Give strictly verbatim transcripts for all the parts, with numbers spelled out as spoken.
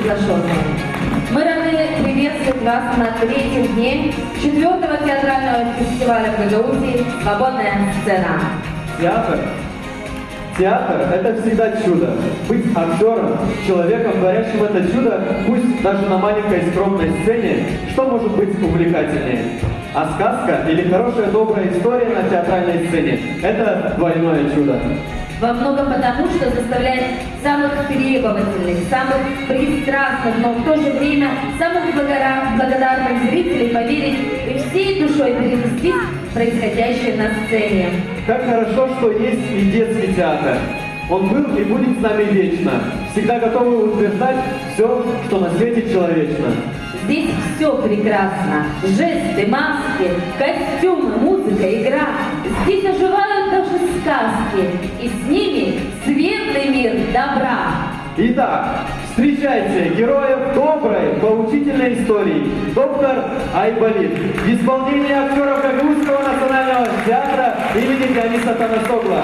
Приглашённые. Мы рады приветствовать вас на третьем дне четвёртого театрального фестиваля в Гагаузии «Свободная сцена». Театр. Театр — это всегда чудо. Быть актёром, человеком, творящим это чудо, пусть даже на маленькой скромной сцене, что может быть увлекательнее? А сказка или хорошая добрая история на театральной сцене — это двойное чудо. Во многом потому, что заставляет самых требовательных, самых пристрастных, но в то же время самых благора-, благодарных зрителей поверить и всей душой перенестись в происходящее на сцене. Как хорошо, что есть и детский театр. Он был и будет с нами вечно, всегда готовый утверждать всё, что на свете человечно. Здесь всё прекрасно. Жесты, маски, костюмы, музыка, игра. Здесь оживают даже сказки, и с ними светлый мир добра. Итак, встречайте героев доброй, поучительной истории. Доктор Айболит. В исполнении актёров Гагаузского национального театра имени Диониса Танасоглу.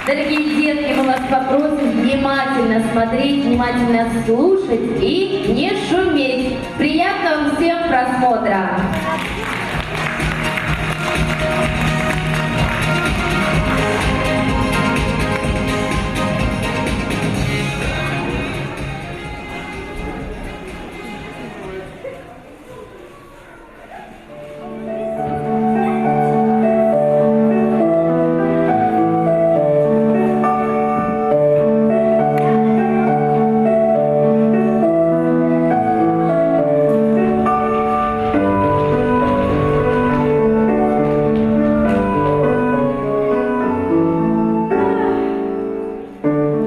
Дорогие детки, мы вас попросим внимательно смотреть, внимательно слушать и не шуметь. Приятного всем просмотра!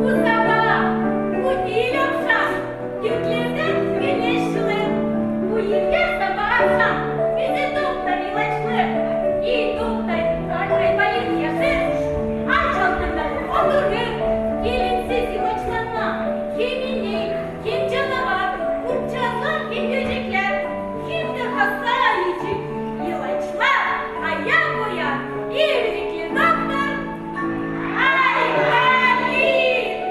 Bu sabaa, bu diil akşam, göklerdä güneş çıkêr. Bu ilkär sabaa akşam bizi doktor ilaçlêêr. İi doktor Aybalit Yaşar aç altında oturêr. Gelin siz ilaçlanmaa, hem iney, hem canavar, kurtçaazlar hem böceklär, hem dä hasta ayıcık. İlaçlar ayak koyêr, iilikli doktor Aybalit.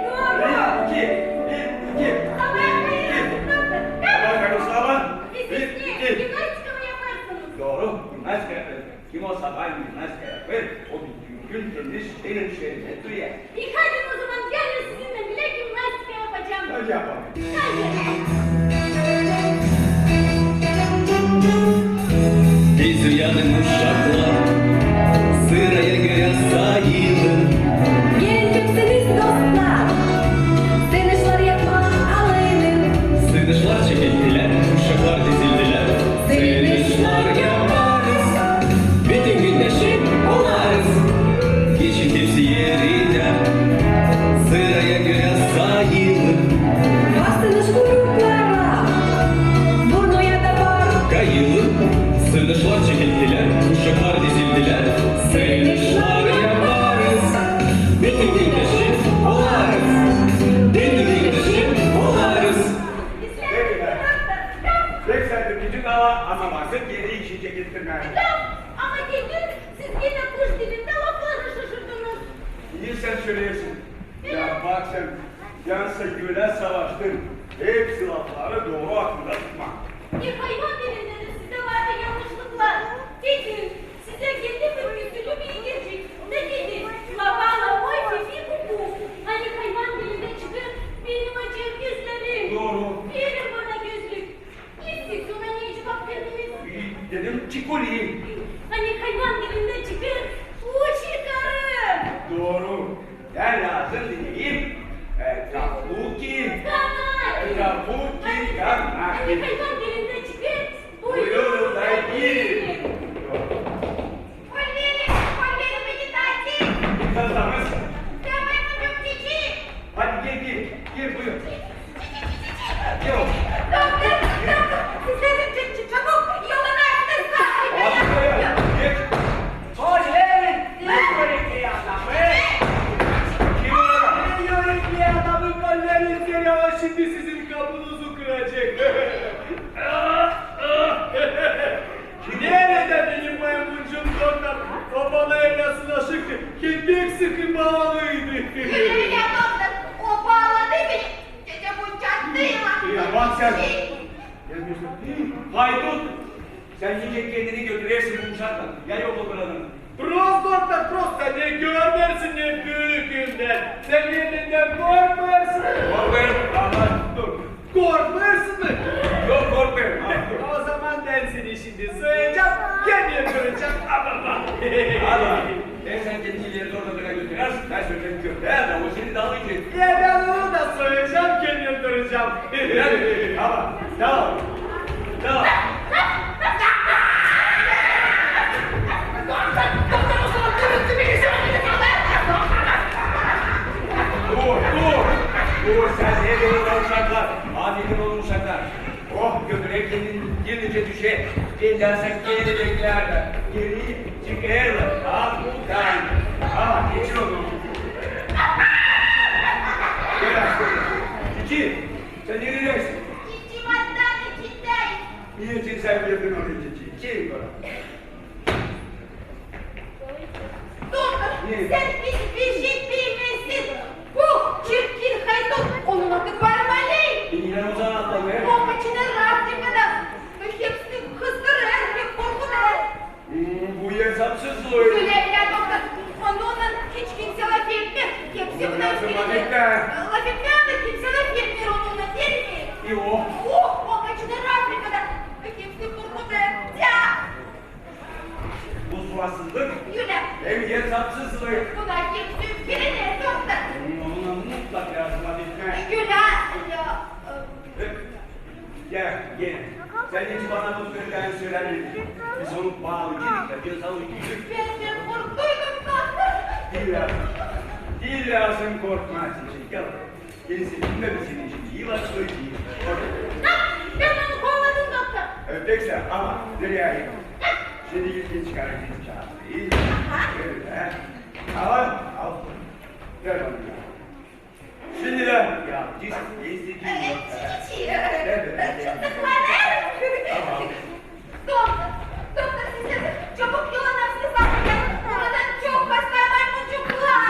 Dooru. Bir, iki, bir, iki. Sabaa hayır olsun, doktor. Kalk. Sabaa hayır olsun, sabaa. Siz ne, gimnastika mı yapêrsınız? Dooru, gimnastika yapêrız. Kim o sabaa gimnastika yapêr, o bütün gün temiz benim şeerimi tutar. E, hadi o zaman, gelin sizinnän bilä gimnastika yapacam. Hadi yapalım. Hadi. Tez uyanın, uşaklar, sıraya görä sayılın. Gelin hepsiniz, dostlar, seniz var yapmaa alayını. Sınışlar çekildilär, uşaklar dizildilär. Sınışlar yaparız, bütün gün neşe olarız. Geçin hepsi erinä, sıraya görä sayılın. Bastınız kuyruklara, burnuya da bar. Kayılın, sınışlar çekildilär, uşaklar dizildilär. Sınışlar yaparız, bütün gün neşe olarız. Bütün gün neşe olarız. Pek sendä küçük ala, ama maksat geri işi çekettirmää. Ama dedi, siz genä kuş dilindä lafları şaşırdınız. Ne sän söleersin? Ya bak sän, yansın ölä savaştın, hepsi lafları dooru aklında tutma. Ne hayvan dilindä dä sizdä vardı yanlışlıklar. Dedi, sizä geldi bir küsülü bir iigercik. Da dedi: «Ловала мой фифи-куку». Ani hayvan dilindä çıkêr: «Benim açêr gözlerim». Dooru. Verin bana gözlük. Siz ona ne cuvap verdiniz? Dedim: «Çikuli». Ani hayvan dilindä çıkêr: «Uçi karı». Dooru. Dä lääzım deyim, e, kapuki. Kanaki. Kapuki, kanaki. Ani hayvan dilindä çıkêr: «Buyurun da girin». Валерий, Валерий, медитаци. Birazdan. Давай пойдём, Чичи. Hadi gel, gel, gel, buyur. Yok. Doktor, doktor, siz lääzım çabuk, yolun açtı. Hadi, buyur, geç. Валерий, ne görükli adamı? Kim o adam? Ne görükli adamı, Валерий Серёжич, şimdi sizin kabunuzu kıracek. Haydut! Sän nicä kendini götürersin bu uşaklan? Ya yok ol buradan. Prost, doktor, prost, sän ne görmeersin, ne bükündän. Sän kendindän korkmêêrsın. Korkmêêrım, ama dur. Korkmêêrsın mı? Yok, korkmêêrım. Ozaman bän seni şindi soyacam, kendim duracam. Ama bak. Ama bän seni ileri zoruna götürersin. Bän söleyecäm köpää, o seni daalayacek. Ya bän onu da soyacam, kendim duracam. Tamam, tamam. Tamam. Dur, dur. Dur, sän ne dedin, uşaklar? Aferin ola, uşaklar. Oh, götürä kendini, gizlicä düşä. Geldiyä sän kelebeklär dä geri çıkêrlar. Al, tamam. Al, geçir onu. Gel, aşkım. Çiçi, sän neredäsin? Çiçi, maddanın içindäyim. Neçin sän verdin onu, Çiçi? Kim o? Doktor, sän bizi bir şey bilmeersin. Bu çirkin haydut, onun adı Barmaley. Bilmem o zaman. Onun için Afrikada hepsini kızdırêr hem korkudêr. Hmm, bu esapsız zılı. Ölä, ölä, doktor. Onunnan hiç kimsä lafetmeer. Hepsi buna lafetmeer. Lafetmeer, kimsä lafetmeer onunnan, diil mi? Yok. Oh, onun için Afrikada hepsi korkudêr. Ya! Bu suvasızlık hem esapsızlık. Buna hepsi öfkelenir, doktor. Onunnan mutlak lääzım lafetmää. Ölä, ölä. Gel, gel. Sän hiç bana bu türlü sölemedin. Biz onu baalayceydık da, biz onu öldürdük. Bän, bän korktuydum, doktor. Diil lääzım. Diil lääzım korkmaa, Çiçi. Gel. Kendisi bilmeer, bizim için iyi başlıyor, iyi. Bän onu kolladım, doktor. Öpecäm, ama dur ya. Şindi ilkin çıkarın, ilkin çıkarın. İi. Aha. Al, al. Ver bana ya. Şindi dä ya, diz, diz, diz. Çiçi. Ver, ver, ver. Tamam. Doktor, doktor, siz de çabuk yola, nasıl satacak? Burada çok hasta maymuncuklar.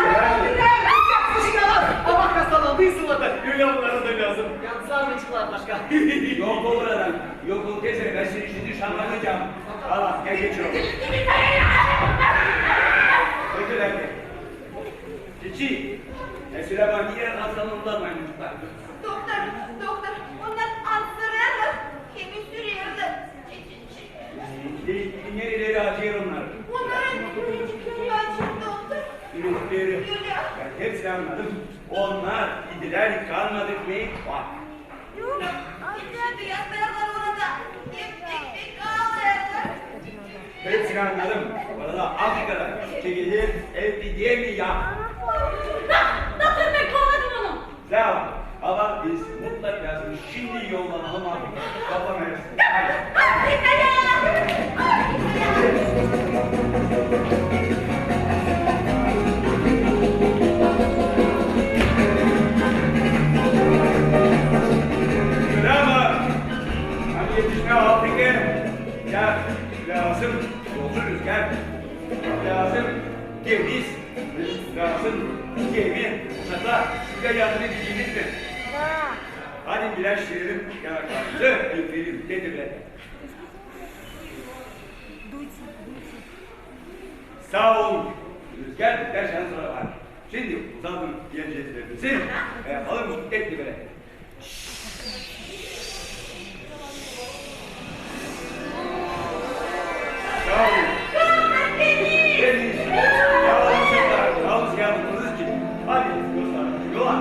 Ama hastalandıysınlar da ölä, onnara da lääzım. Yalnız maymuncuklar başka. Yok ol buradan. Yok ol, tez et. Bän seni şindi şamarlayacam. Al, gel, geç ola. Ötülerde. Çiçi, e, sölä bana, neredä hastalandılar maymuncuklar? Doktor, doktor, onnar ansırêrlar hem üsürerlär. Çiçi, çiçi. Ne, nereleri acıyêr onnarın? Onnarın üreciklär acıyêr, doktor. Üreciklär. Ölä. Bän hepsini annadım. Onnar idilär yıkanmadık meyva. Hepsini annadım. Orada Afrikada çekiler epidemiya. Doktor bey, kolladım onu. Sä ol. Ama biz mutlak lääzım şindi yollanalım Afrikaya. Toplanırız. Afrikaya! Ama, ani etişmää Afrikaya, ya lääzım yolcu rüzgär, lääzım deniz, lääzım gemi, uşaklar, sizä yardım edecäm mi? Hadi biraz şirin, ya, öpelim, ne deerlär. Saa olun. Rüzgär, bir şans var. Şindi uzadın ellerinizi. Yapalım, etli bölä. Saa olun. Sağ olun, sağ olun, yardımınız için. Hadi, dostlar, yola.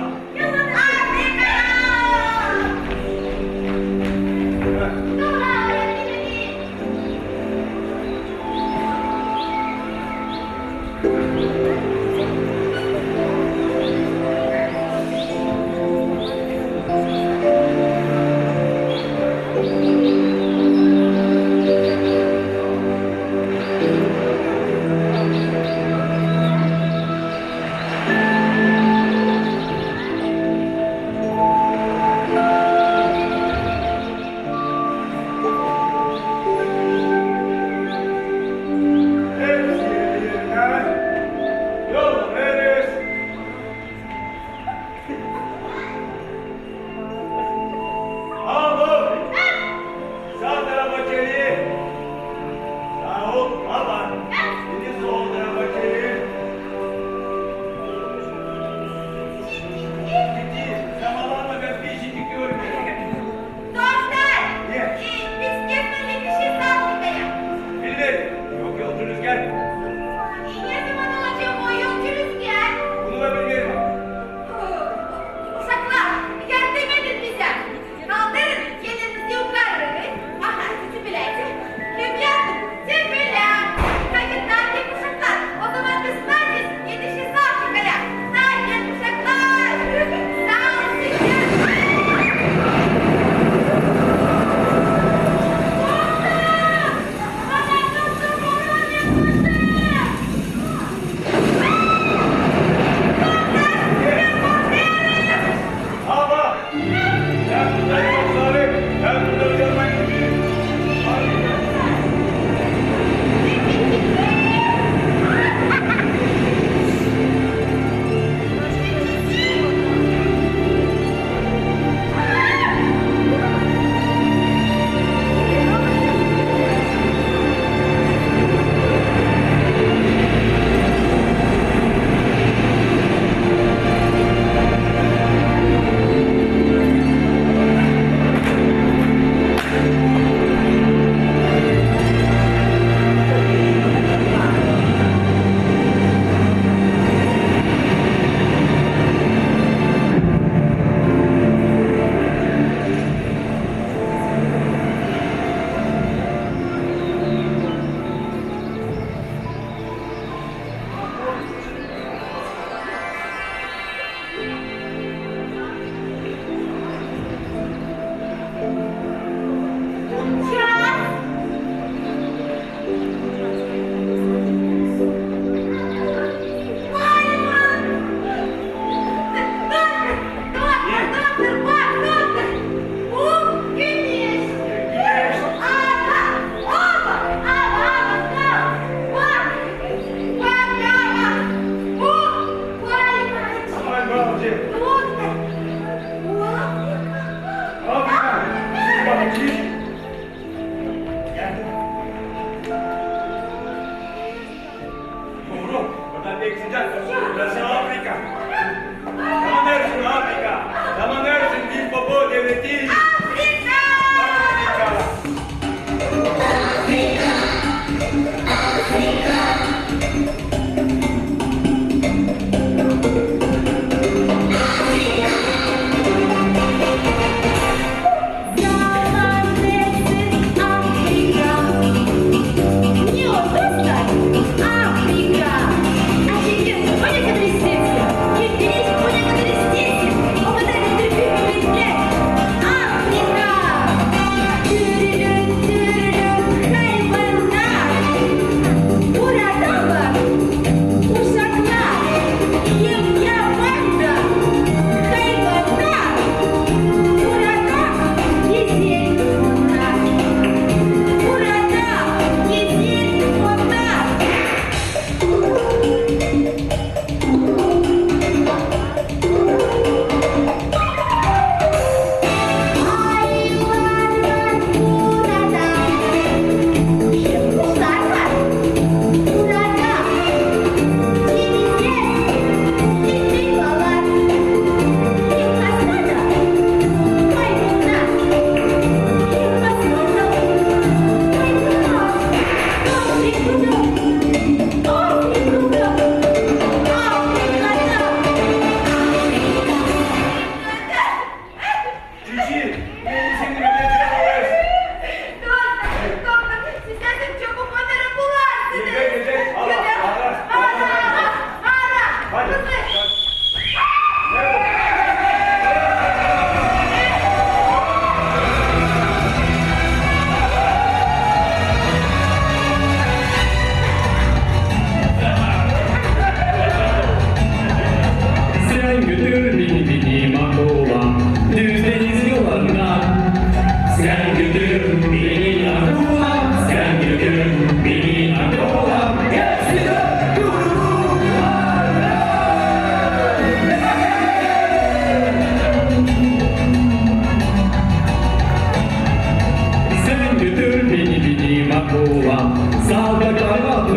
Salda karmatı,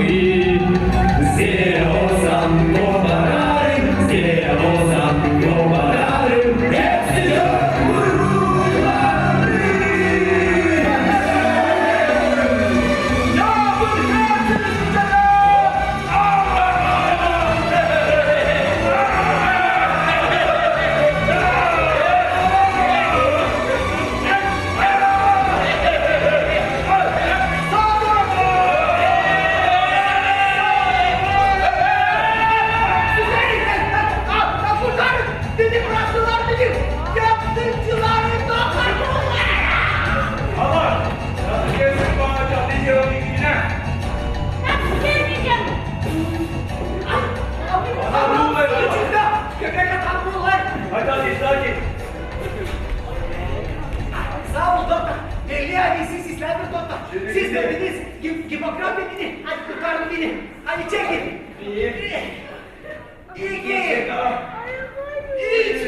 zerosam kopararım, zerosam kopararım, hepsi dört vururlar. Ya bu kadar. Kurtarın! Beni bıraktılar, beni yaptırdılar. Ama nasıl gelsin bana canlı yaralı dibine? Nasıl gelmeyeceğim? Ay, abi, abi, abi, köpek adam bu var. Hadi, hadi, sakin. Saa ol, doktor. Belli, ani siz islää bir doktor. Siz dediniz, Gip-, Gipokrat dedi. Hadi kurtarın beni. Hadi çekin. İki. Üç.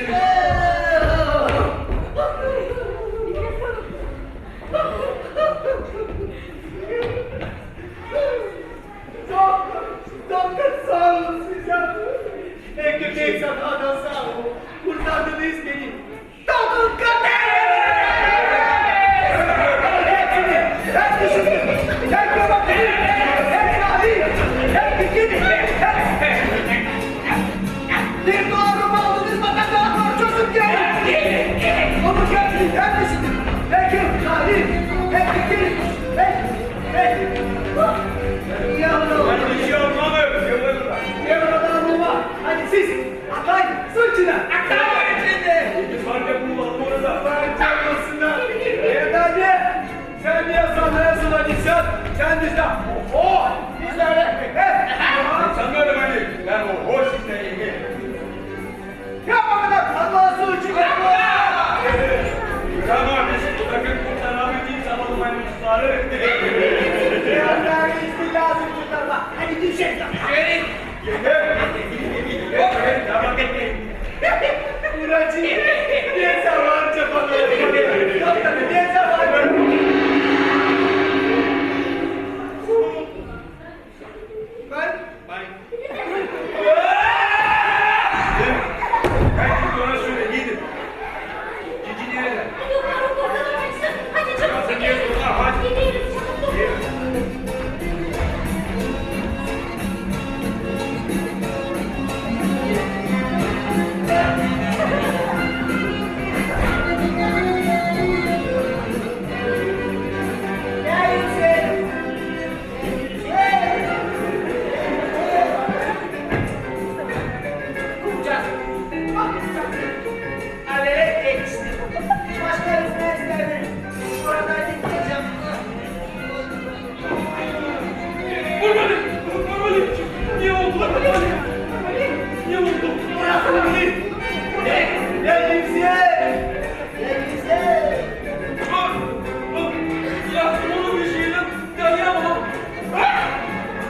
Doktor, doktor, saa olun sizä. Pek, pek, saa olun. Kurtardınız beni. Doktor Kater! Hepsini, hepsini, hepsini, hepsini, hepsini. Bir doğru mu aldınız, bakın daha doğru çözüm geldi. Onu hepsini, hepsini. Peki, hadi, hepsini, hepsini. Yavrum. Hadi bir şey olmadı. Yavrum, hadi siz. Atlayın, su içinä! Atlayın içinä! Var ya bu, var orada. Vay canına. Evladım, sen niye sanıyorsun, hani sen, sen bizden? Oho! Biz öyle. He? Sanıyorum hani ben oho sizden iyi. Ya bak lan, Allah su içinä. Tamam, biz takım kurtaralım için salalım hani uçları. Ya, ya, biz bir lazım kurtarma. Hadi düşelim. Düşelim. Uracı, ne zaman çapalım? Ne zaman? Ben? Ben. Ben ona şöyle dedim. Hadi çabuk gidelim. Hadi gidelim, çabuk. Başka yüzüne istedim. Orada gideceğim. Vurma beni! Vurma beni! Ne oldu? Ne oldu? Bırakın beni! Ne? Ne kimse? Ne kimse? Dur! Dur! Ya, oğlum, bir şeyden dayanamam.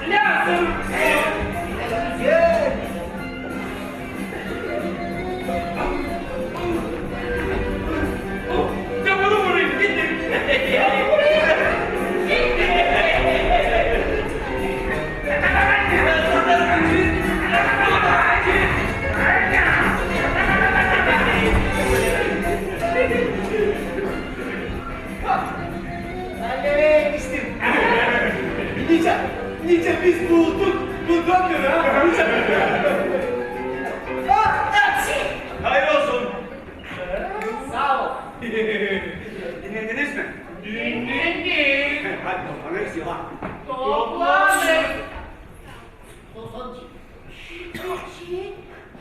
Lazım! Ne kimse? Ben de ne etmiştim? Nicä, nicä biz bulduk bu doktoru, ha? Nicä? Ha, hepsi! Hayır olsun. Saa ol. Dinlendiniz mi? Dinlendik. Hadi toplanırız yola. Toplandık.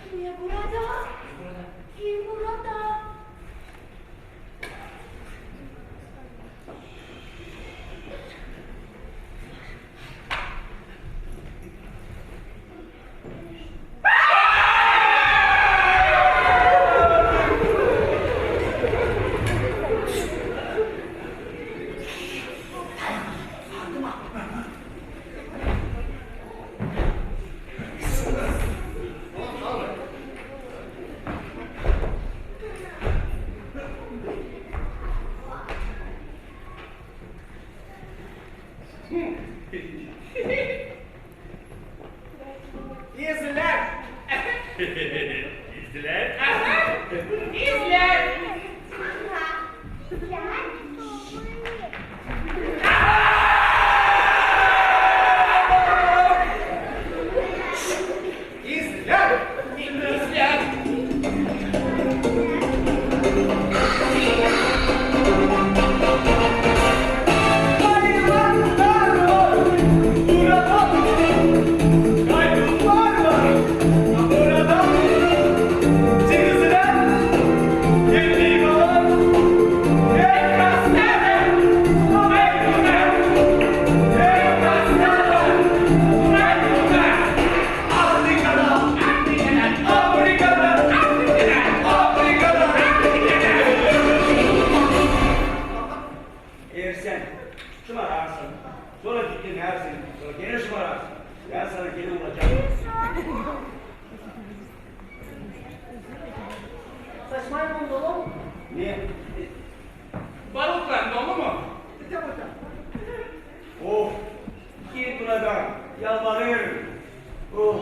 Kim burada? Kim burada? İzlär. İzlär. Aha. İzlär. İzlär. İzlär. Eer sän şımararsın, sora diklenersin, sora genä şımararsın, bän sana genä uracam. Saçmayın, oolum. Ne? Barutlan dolu mu? Of! Git buradan, yalvarırım. Of!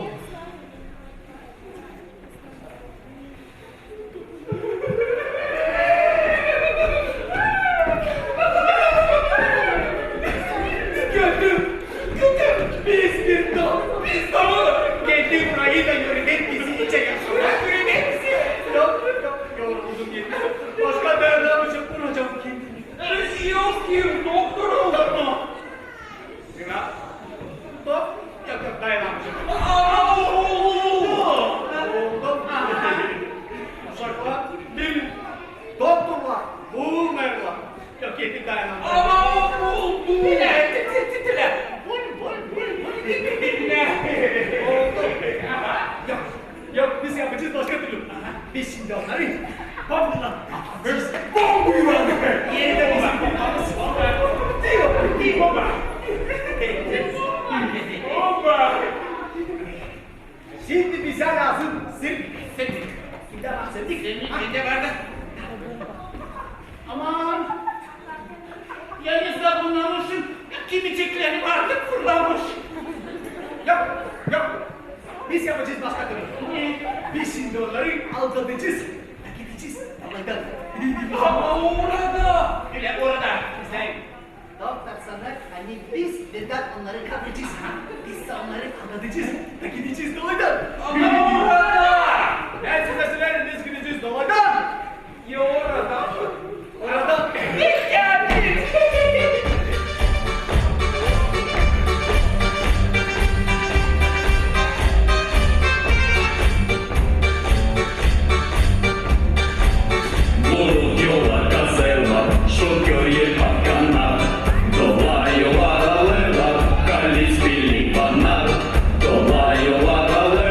Geldim, geldim. Biz bir dal, biz dal. Geldi burayı da yürüdük bizi, içe yaşamak yürüdük bizi. Yok, yok, yoruldum, geldim. Başka dayanamıcak, vuracam kendimi. Yok ki, doktor oldum. Yok, yok, dayanamıcak. Uşaklar, gelin. Doktorlar, bulunmayın. Yok, yeter, dayanamıcak. Ama oldu. Dilä, ti-, ti-, ti-, dilä. Bul, bul, bul, bul. Dilä. Oldu. Yok. Yok, biz yapacez başka türlü. Aha. Biz şindi onnarı bombuylan patlatacez. Bombuylan! Yeri dä bizim bombamız. Bomba! Bomba! Şindi bizä lääzım sirnik. Sirnik. Kimdä var sirnik? Sirnik bendä var da. Aman! Ya ne sabunnamışım, ya kimicikleri vardı, fırlamış. Yok, yok. Biz yapacez başka türlü. Ne? Biz şindi onnarı aldadacez. Takıdacez. Alaydan. Ama orada. Öyle orada. Güzel. Doktor sanar, ani biz birdan onnarı kapacez. Biz onnarı aldadacez. Takıdacez alaydan. Ama orada. Bän sizä söleerim, biz gidecez alaydan. Ya orada. Orada. Biz geldik. Vurun yola, gazellar, şoför yel patkannar. Dolayı varalıylar, kalis bilin bannar. Dolayı varalıylar.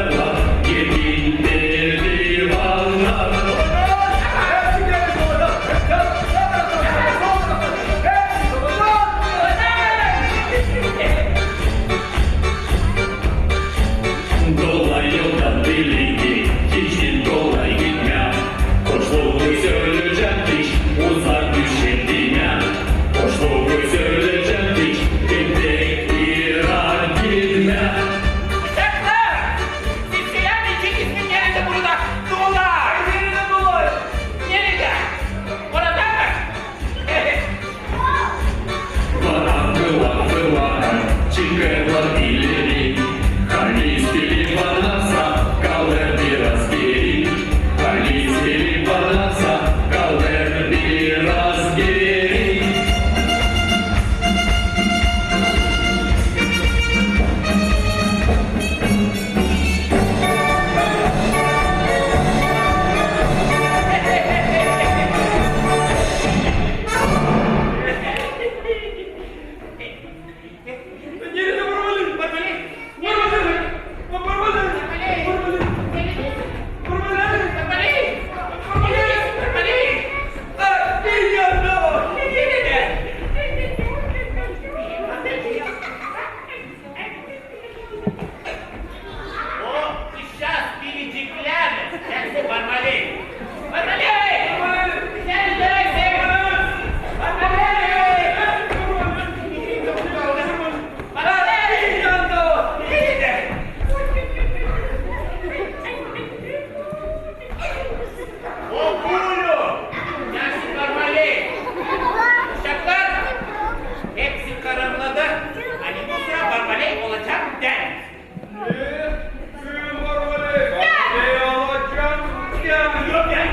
Kim Barbaley? Barbaley alacam. Görecek,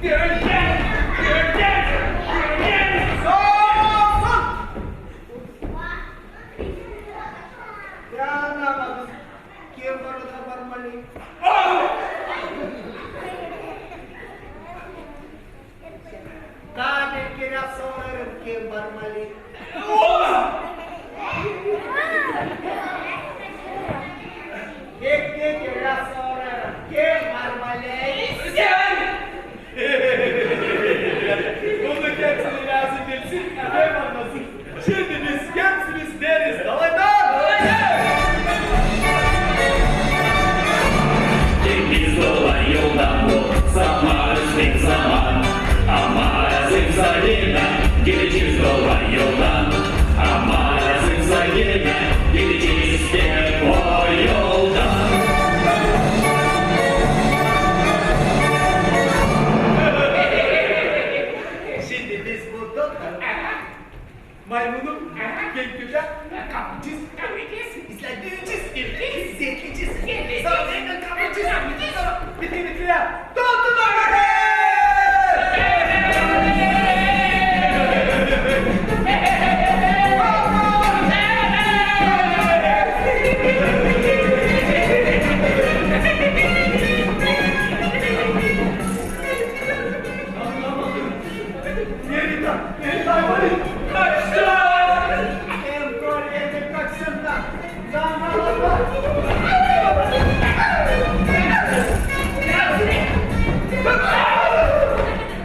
görecek, görecek, görecek. Sus! Dayanamadım. Kim burada Barbaley? Taa bir kerä sorêrım, kim Barbaley? Eki kerä sorêrım, kim Barbaley? Sän! Bunu kendisi lääzım bilsin, hem annasın. Şindi biz hepsimiz deriz: dalaydan! Dalaydan! Biz dolaydan bu zaman, ama lääzımsa genä gidecez dolaydan, ama lääzımsa genä gidecez hep o yoldan. Şindi biz bu doktor maymunu, aha, hem köpää kapacez, kapacez, izleyecez, izleyecez, izleyecez. Sora tekrar kapacez, kapacez, sora bitirmekle. Tutun onları! Nerede? Nerede hayvanı? Kaçtı! Hem böyle hem kaçsın da. Lan, lan, lan, lan.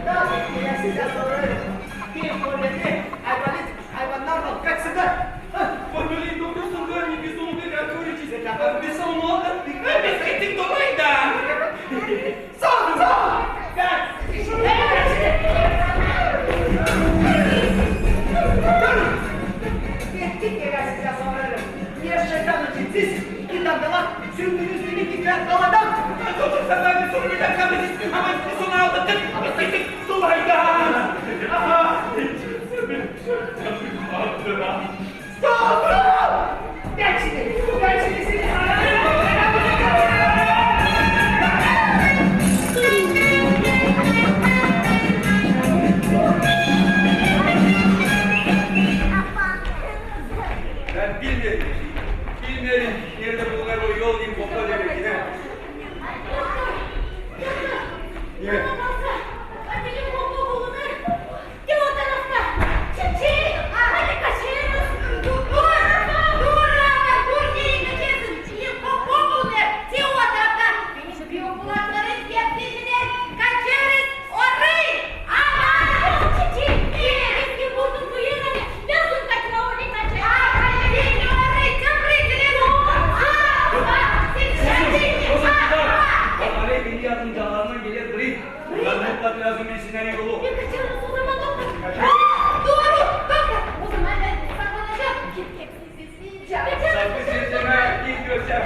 Lan, ya sizä sorêrım. Hem böyle hem hayvanı, hayvannar kaçsın da. Barbaley, ne yapêrsın, Garri? Biz onu bir yerdä görecez. Biz onu aldık. Biz gittik dolaydan. Sora, sora! Gel! Ettik evä sizä sorêrım. Neşeytan içindä siz iki tandala sürdünüz beni gitmää daladan. Dur, dur, sän bana bir soru, bir dakika, biz, ama biz onu aldırdık. Biz gittik dolaydan. Aha! Sus, sus! Bek şindi, bek şindi seni. Bän bilmeerim, bilmeerim, neredä bulunêr o yol, Limpopo demekinä. Ne? Te o tarafta. Çiçek, hadi kaçêrız. Dur, dur, dur, dur, dur, neredä kaçêrız? Limpopo bulunêr te o tarafta. Beni şu büük kulakları hep dinleder. Kaçêrız orayı. Aman! Çiçek, neredä ki buldun bu yeri? Lääzım kaçmaa, orayı kaçêrız. Aa, beni orayı köprü diler. Aa, aa, sen... Barbaley beni yardımcılarımnan geler burayı. Yardım etmää lääzım bilsinnär yolu. Ne kaçarız o zaman, doktor? Aa, dooru, doktor. O zaman bän saklanacam. Kim, kim, siz, siz, siz. Sakın seslenmää, ilk görsem.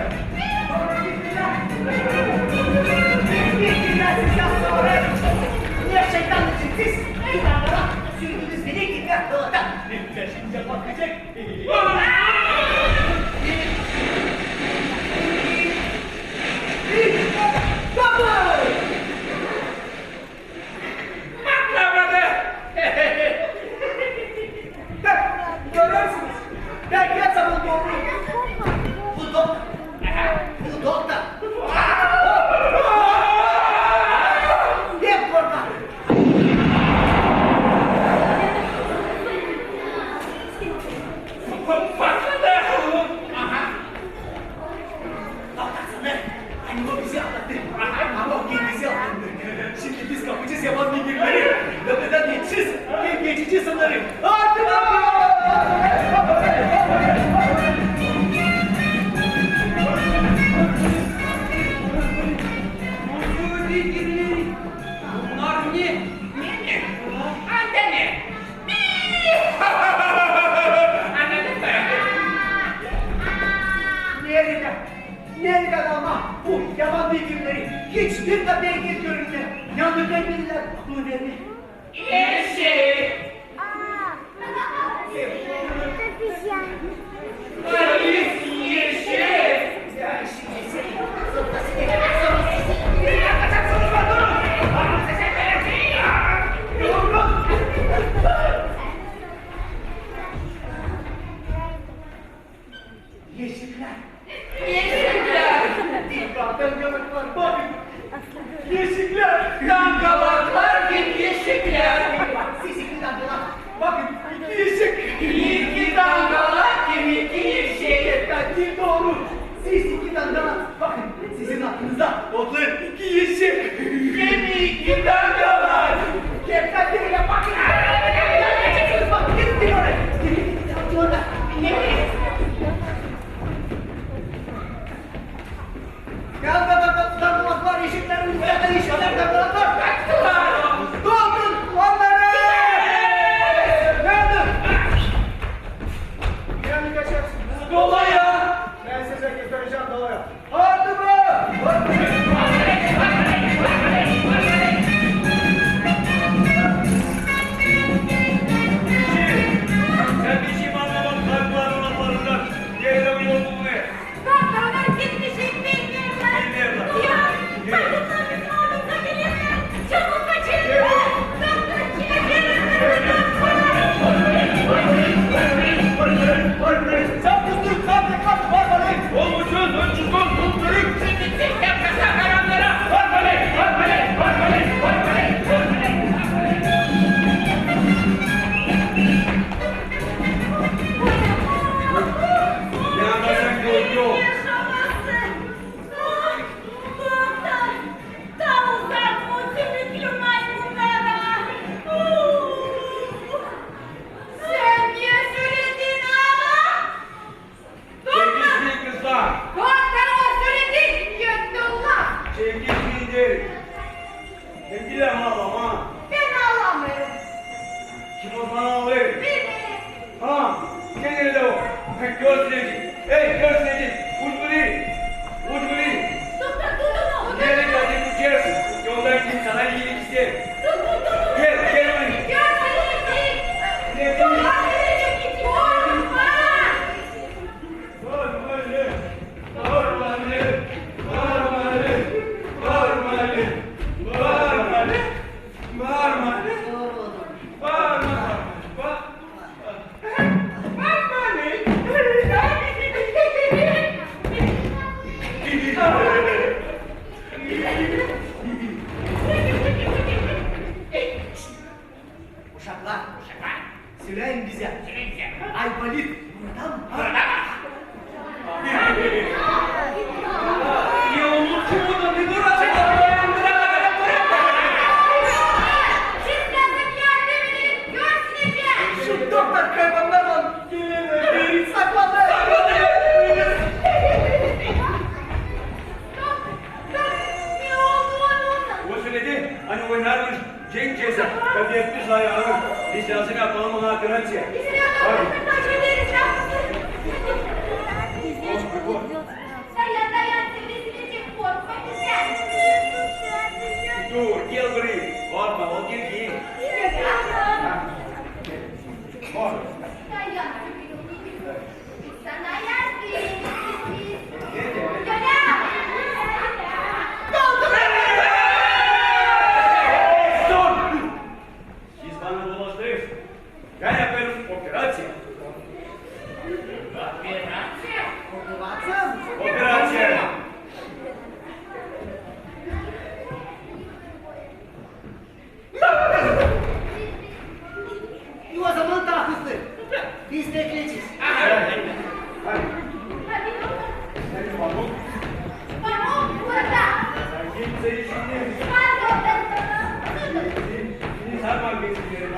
Neşeytan içindä siz iki tandala sürdünüz beni gitmää daladan. Bek şindi patlayacek. Patlamadı! Bak, görürsünüz. Bän her zaman dooru. Bu doktor. Bu doktor. Hep korkar. Patladı! Aha! Bakarsana, ani o bizi atlattı. Ama o kendisi atlattı. Şindi biz kapacez yaban beygirleri. Lafedan geçecez hem geçecez onnarı. Artık! Bunnar ne? Ne, ne? Antene! Anladın mı? Neredä? Neredä ama bu yaban beygirleri? Hiç bir dä beygir görünmeer. Ne yapêrlar bu neredä? Eşek! Aa! Hadi eşek! Yani şimdi Eşiklär. Eşiklär. Dikkattan yanaklar, bakın. Eşiklär. Dangalaklar hem eşiklär. Siz iki dangalak. Bakın, iki eşik. İki dangalak hem iki eşik. Dikkatli, dooru. Siz iki dangalak. Bakın, sizin aklınızda oturêr iki eşik. Hem iki dangalak. Dikkatli, bakın. Bakın, gidin oraya. Gidin, gidin, gidin oraya. Ya da, da, da, dangalaklar, eşiklerin üzerinde eşikler, dangalaklar kaçtılar. Tutun onnarı! Yardım! Yardım kaçarsın. Kolaya! Bän sizä gösterecäm kolaya. Yardım! Sän bir şey anlamadın, kalkların laflarından. Geri dön yolunu. Doktor, onnar gitmiş, bilmeerlär. Bilmeerlär. Ya, sakın bizim oolumuza gelirlär. Çabuk kaçın. Doktor, gelin. Sen kustur, sen de kaç, var bana. Olmuşsun, ölçüsün, kusturun. Şimdi çek yakasa karanlara. Var bana, var bana, var bana, var bana. Yaşamasın. Doktor, taa uzak bu sümüklü maymunlara. Sän ne söledin, ana? Çekişmeyin, kızlar. Doktor, o söledi, kötü laf. Çekişmeyin deerim. Hem bilä ağlama. Bän ağlamêêrım. Kim o zaman ağlêêr? Bilmeerim. Ha, neredä o? Görsün ecik. Ey, görsün ecik. Uç bunu. Uç bunu. Doktor, tutun onu. Gel, hadi, uçarsın. Ondan kim sana iilik isteer? Tutun, tutun. Gel, gel bunu. Görsün ecik. Ne diyor? Görsün ecik. Korkma. Bağırma öyle. Bağırma öyle. Bağırma öyle. Bağırma öyle. Bağırma öyle. Bağırma öyle. Bağırma, bağırma. Ba-, bağırma öyle. Uşaklar, uşaklar, söleyin bizä. Söleyin bizä. Aybolit burada mı? Burada mı? Ne oldu ki burada? Ne durasın? Siz birazcık yardım edin, görsün ecik. Şu doktor hayvanlarla gelin, saklanın. Saklanın. Doktor, doktor, ne oldu onunnan? O söledi, ani oynarmış. Cenk ceza, kaybetmiş ayaanı. Biz lääzım yapalım ona operaţiya. Hadi. Dayan, dayan, seni rezil edecek, korkma bizä. Dur, gel buraya. Korkma, o gel, gel. Korkma. Dayan. Sana yardım ederiz. Siz bana bulaştınız. Bän yapêrım operaţiya. Operaţiya? Operaţiya. E, o zaman taa hızlı. Biz bekleyecez. Pamuk burada. Pardon. Seni sarma geçirelim.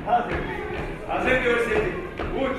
Hazır. Hazır görseydik. Uç.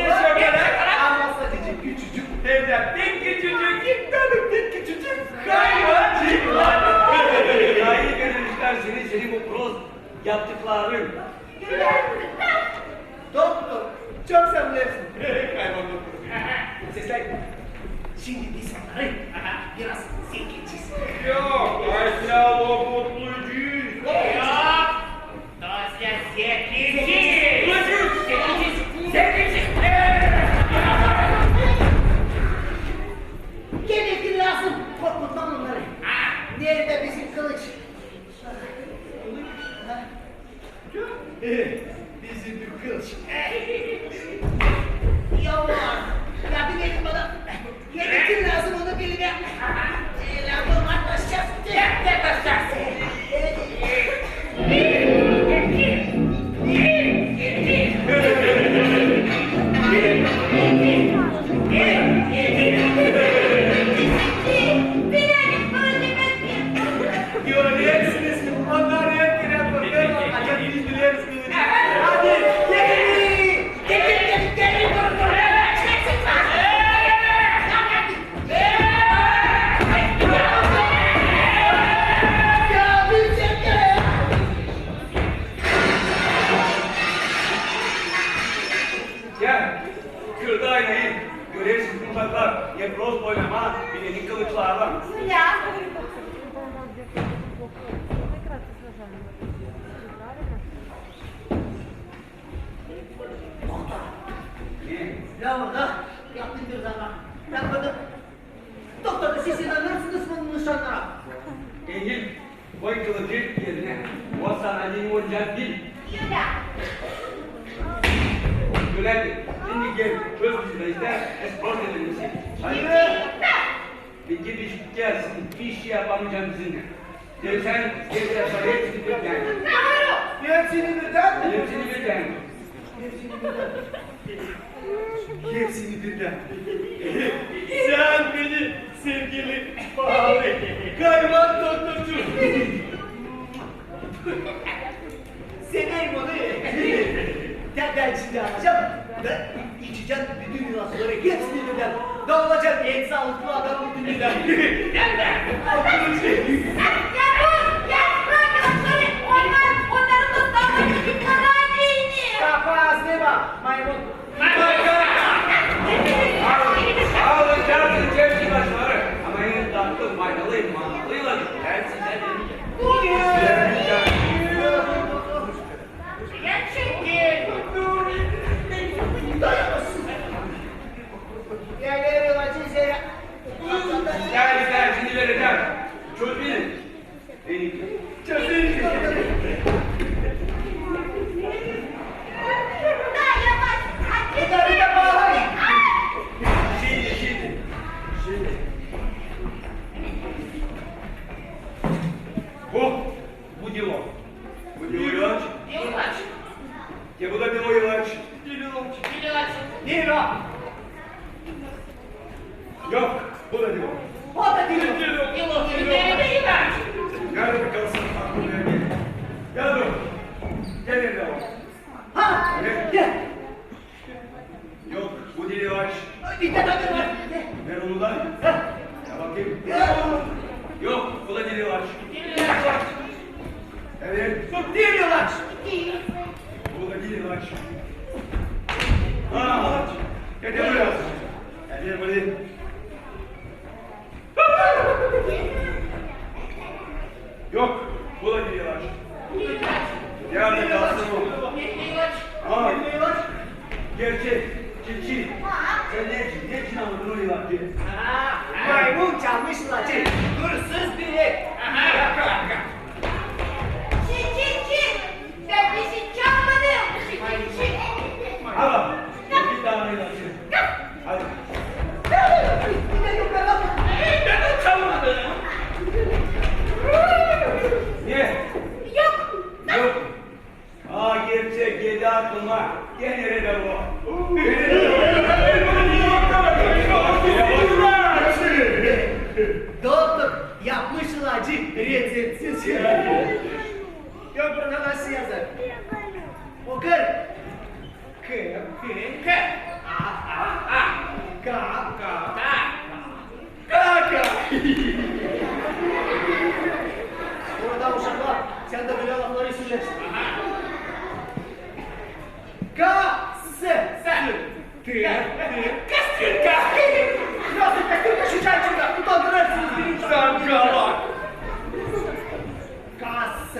Şokolad, ama sadecä küçücük. Hem dä pek küçücük. Tabii, pek küçücük. Hayvancıklar. Hayır, görmüşlär seni, senin bu proz yaptıkların. Doktor, çok sä bilersin. Hayvan doktor. Seslän. Şindi biz onnarı biraz zevkleyecez. Yok, aslında o mutlucuz. Yok. Dozya zevkleyecez. Zevkleyecez. Zevkleyecez. Demäk lääzım korkutmaa onnarı. Neredä bizim kılıç? Bizim bir kılıç. Ya var. Yardım edin bana. Demäk lääzım onu bilmää. Lääzım atlaşacez. Yaklaşacez. Görersiniz, onnar hep birer korkarlar, ancak biz bileriz kılıcı. Hadi, gelin! Gelin, gelin, gelin, durun, durun! Ya, bir şey gel! Gel, kırda aynayı, görersiniz, uşaklar, ne prost oynamaa bilenik kılıçlarlan. Ya. Doktor, ya orada yaptım bir zaman. Yapmadım. Doktor, siz inanırsınız mı nışannara? Engin, koy kılıcı erinä. O sana ne oynayacek diil. Ölädir. Şindi gel, çöz bizi da, ister, biz prost edelim seni. Hadi. Peki biz gelsin, bir şey yapamayacam bizimnän. Sen, sen, sen, sen hepsini birdän. Hepsini birdän? Hepsini birdän. Hepsini birdän. Hepsini birdän. Sän beni, sevgili paalı hayvan doktorcuum. Severim onu. Ya bän şindi alacam da içecäm bütün ilaçları, hepsini birdän. Da olacam en saalıklı adam bu dünnedä. Ya dur, ya bırak ilaçları. Onnar, onnarın da savaşı çıkmadan deyni. Kapa ağzını, maymun. Alın, alın, çarpın, çarpın ilaçları. Ama en tatlı, faydalı, mannalı ilacı. Hepsi de benim. Dur. Gel, gel, şindi verecäm. Çöz beni. Beni. Çöz beni. Şindi, şindi. Şindi. Bu, bu diil o. Bu diil o ilaç. Diil o ilaç. Ya bu da diil o ilaç. Diil o ilaç. Diil o ilaç. Diil o. Yok, bu da diil o. O da diil o. Diil o. Diil o. Diil o. Diil o ilaç. Nerede kalsın aklına gel. Ya dur. Gel, gel, gel. Ha! Gel. Gel. Yok, bu diil ilaç. Ay, bir de tabii var. Ver onu da. Ha? Ya bakayım. Ya. Yok, bu da diil ilaç. Evet. Bu diil ilaç. Bu da diil ilaç. Ha, getir biraz. Getir bunu. Yok, bu da diil ilaç. Nerede kalsın o? Aa, gerçek, çiçi. Sen ne için, ne için aldın o ilacı? Aa, maymun çalmış ilacı. Hırsız biri. Çiçi, çiçi. Bän bir şey çalmadım. Çiçi, çiçi. Aa, bir tane ilacı. Hadi. Bän çalmadım. Ne? Yok. Yok. Aa, gerçek, geldi aklıma. Gene de o. Doktor yapmış ilacı reţeptsiz. Kas? Sän. Tı. Kastırka. Nasıl kastırka şu çayçıda? Utandırêrsınız beni. Sän galak. Kas.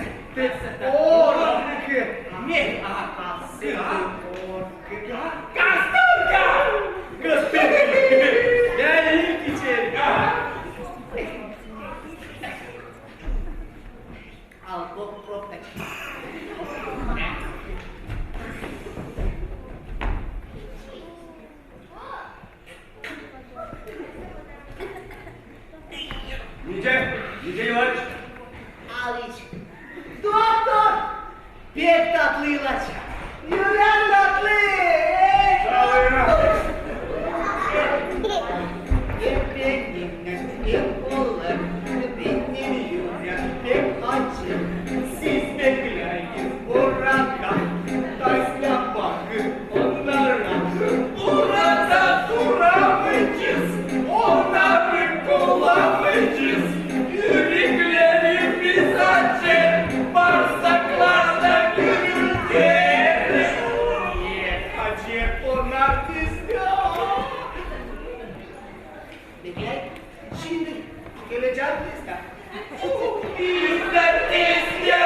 Ork. Ne? Aha. Kas. Ork. Kastırka. Kastırka. Gel içeri. Aha. Al, bu propkaç. Nicä, nicä ilaç? Al iç. Doktor! Pek tatlı ilaç. Ürän tatlı! Sağ olun. Pek, pek minnak, pek kolay, benim ürän pek açık. Siz bekleyiniz burada, taşa bakın onnara. Burada duramacez, onnarı kullanacez. Üreklerimiz açık, baarsaklar da gürülder. Acep onnar bizdä. Bekleyin, şindi gelecek bizdä. Bizdä testär.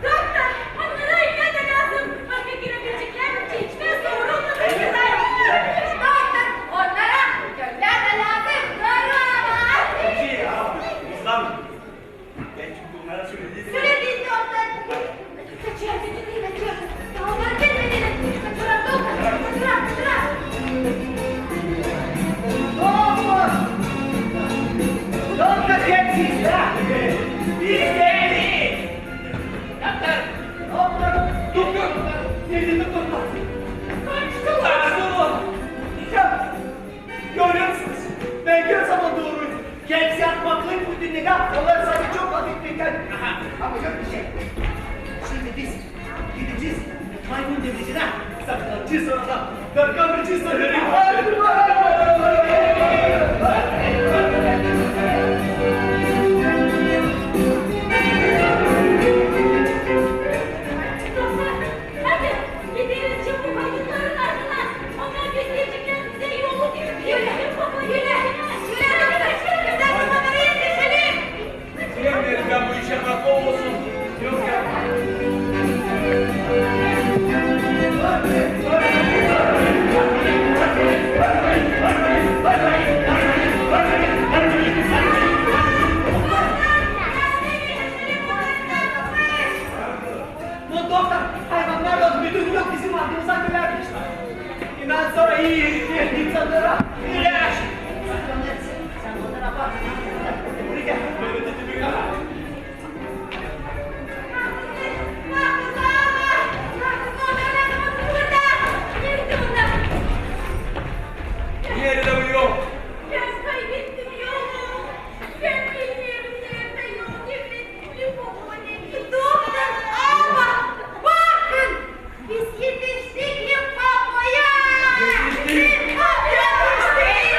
Doktor, onnara iynä dä lääzım. Başka girebileceklär mi? Hiç mi sorulmadı? Doktor, onnara göllär dä lääzım. Doğru ama. Şey, ya, İslam. Söledin, doktor. Kaçar, kaçar, kaçar. Doktor, doktor, gelin siz, ha? Biz geldik. Doktor. Doktor. Doktor. Gelin, doktor. Kaçtılar. Ya. Görürsünüz, bän her zaman dooruyum. Hepsi atmaklık bütün ne dä, onnar sade çok hafif bir kan. Aha. Ama yok bir şey. Şindi biz gidecez maymun devletinä, saklanacez orada. Darkanacez orada. Hadi, gideriz çabuk haydutların ardına. Onnar gösterecekler bize yolu. Yürü, yürü, yürü, yürü. Hadi, kaçalım, bizden kafaları yetişelim. Bilemiyorum ben bu işe, bak, o olsun. Yok ya. Bu doktor, hayvannar da bütün yok bizim ardımıza gölärmiş. İnan sana iyi herif insannara. Yürü. Sän onnara bak. Buraya gel. Böyle dedi bir daha. Nerede bu yol? Ben kaybettim yolu. Ben bilmeerim, nerede yol, devlet. Doktor, ama bakın, biz etiştik Limpopoya! Etiştik! Limpopoya etiştik!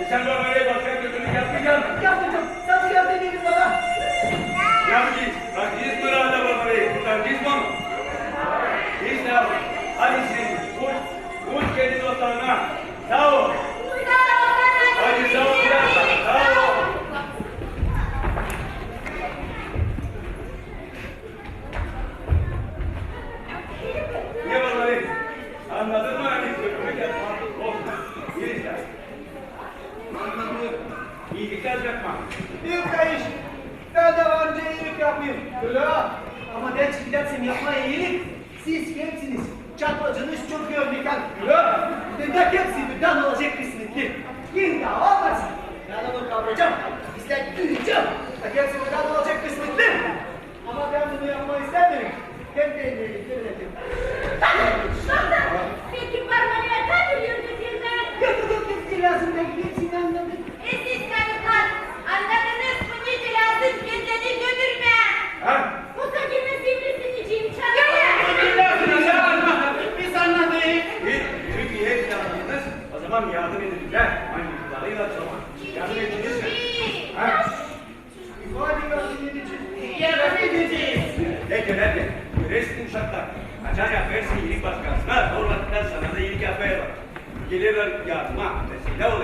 Sän Barnabey başka kötülük yapmayacan mı? Yapmayacam. Sadä yardım edin bana. Yapacez. Bırakacez mı raata Barnabey? Kurtaracez mı onu? İştä, hadi şimdi. Uç, uç kendi dostlarına. Saa ol. Saa ol. Hadi saa ol. Saa ol. Ne var lan? Annadın mı? Ani kötülük yapmak olsun. Gir iştä. Annadım. İilik yapmak. Yok da iş. Bän dä var nicä iilik yapêrım. Öyle. Ama bän çıkacam sän yapmaa iilik. Siz hepsiniz çatlacanız çok görmekän. Öyle. Bän dä hepsi birdän olacek kısmetli. Kim dä olmasın, bän onu kavrayacam. İslää düüyecäm. Hepsi birdän olacek kısmetli. Ama bän bunu yapmaa istämeerim. Hem dä ne bileyim. Bak da, peki Barnabey taa biliyor mu filmää? Yok, yok, yok, yok, lääzım dä bilsin, annadım. E siz, karılar, annadınız mı, nicä lääzım kendini götürmää? Ha? Osa genä sivrisinecin çalar. Biz annadık. Biz, çünkü hep yardımınız, o zaman yardım edin. Gel, hangi yıllarıyla zaman. Yardım edin. Ha? Hadi yardım edecez. Yardım edecez. Pekä, pekä. Görersiniz, uşaklar. Açan yapêrsın iilik başkasına, o vakıttan sana da iilik yapêrlar. Gelerlär yardıma, mesela